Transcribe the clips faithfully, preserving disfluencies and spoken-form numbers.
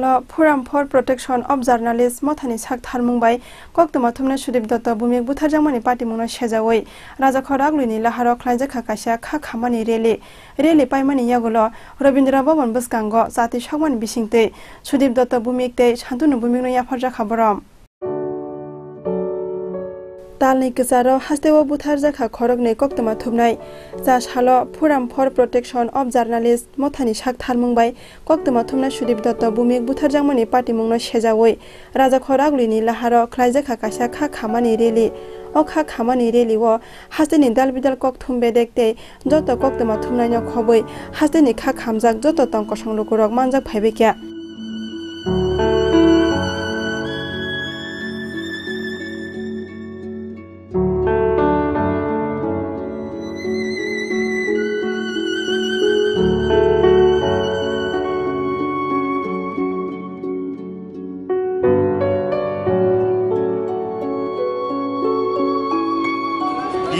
Lo Forum for Protection of Journalist mothani sak tharmung bai koktwma thumnai Sudip Dotto Bhumik butharjakmani patimungno sejaui Rajakhor Raglini laharo khlaijakha kaisa kha khamani rally. Rally paimani yagulo Rabindra Bhaban bwskango chati sokmani bisingtwi Sudip Dotto Bhumik tei Shantanu Bhumikno yapharjakha borom. Talni kwcharo hasteo butharjakha khoroknwi koktwma thumnai. Cha salo Forum for Protection of Journalist mothani sak tharmung bai koktwma thumnai Sudip Dotto Bhumik butharjakmani patimungno sejaui Rajakhor Raglini laharo khlaijakha kaisa kha khamani rally. O kha khamani rally o hasteni dal bidal kok thum bedek tei joto koktwma thumnaino khobwi hasteni kha khamjak joto tong kosong lukurok manjak phaibaikha.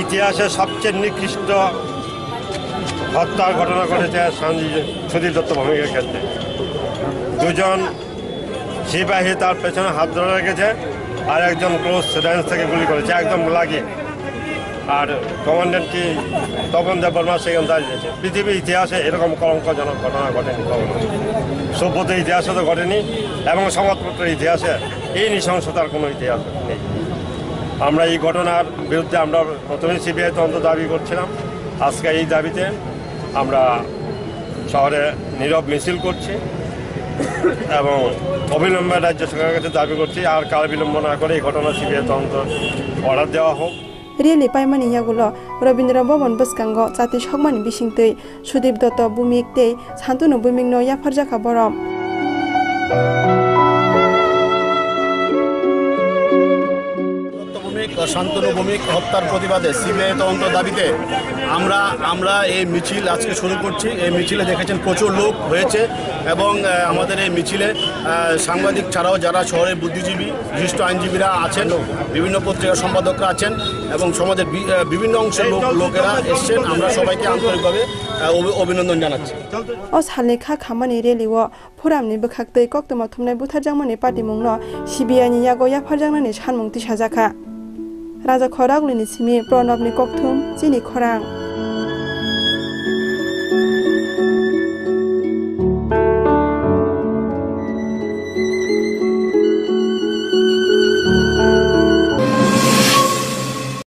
ইতিহাসে সবচেয়ে নিকৃষ্ট হত্যার ঘটনা ঘটেছে সঞ্জীব, সুধীর দত্ত ভৌমিকের ক্ষেত্রে। দুজন সিপাহী তার পেছনে হাত ধরে রেখেছে, আর একজন ক্লোজ রেঞ্জ থেকে গুলি করেছে, একদম লাগিয়ে। আর কমান্ডেন্ট কি তপন দেব বর্মা সেখানে দাঁড়িয়ে রয়েছে। পৃথিবীর ইতিহাসে এরকম কলঙ্কজনক ঘটনা ঘটেনি কখনো। সভ্যতার ইতিহাসে তো ঘটেনি, এবং সংবাদপত্রের ইতিহাসে এই নৃশংসতার কোনো ইতিহাস নেই। আমরা এই ঘটনার বিরুদ্ধে আমরা প্রথমে সিবিআই তদন্ত দাবি করছিলাম। আজকে এই দাবিতে আমরা শহরে নীরব মিছিল করছি এবং অবিলম্বে রাজ্য সরকারের কাছে দাবি করছি, আর কাল বিলম্ব না করে এই ঘটনা সিবিআই তদন্ত অর্ডার দেওয়া হোক। Rally paimani yagulo Rabindra Bhaban bwskango chati sokmani bisingtwi Sudip Dotto Bhumik tei Shantanu Bhumikno yapharjakha borom. Dutta ভৌমিক ও শান্তনু ভৌমিক হত্যার প্রতিবাদে সিবিআই তদন্ত দাবিতে আমরা, আমরা এই মিছিল আজকে শুরু করছি। এই মিছিলে দেখেছেন প্রচুর লোক হয়েছে এবং, আহ, আমাদের এই মিছিলে, আহ, সাংবাদিক ছাড়াও যারা শহরের বুদ্ধিজীবী, বিশিষ্ট আইনজীবীরা আছেন, বিভিন্ন পত্রিকার সম্পাদকরা আছেন এবং সমাজের বি-, আহ, বিভিন্ন অংশের লোক, লোকেরা এসছেন। আমরা সবাইকে আন্তরিকভাবে, আহ, অভি-, অভিনন্দন জানাচ্ছি। O salni kha khamani rally o Phuramni bwkhaktwi koktwma thumnai butharjakmani patimungno C B I ni yago yapharjaknani sanmung tisajakha. Raja Khoragulini simi Pranabni kokthum, chini khorang.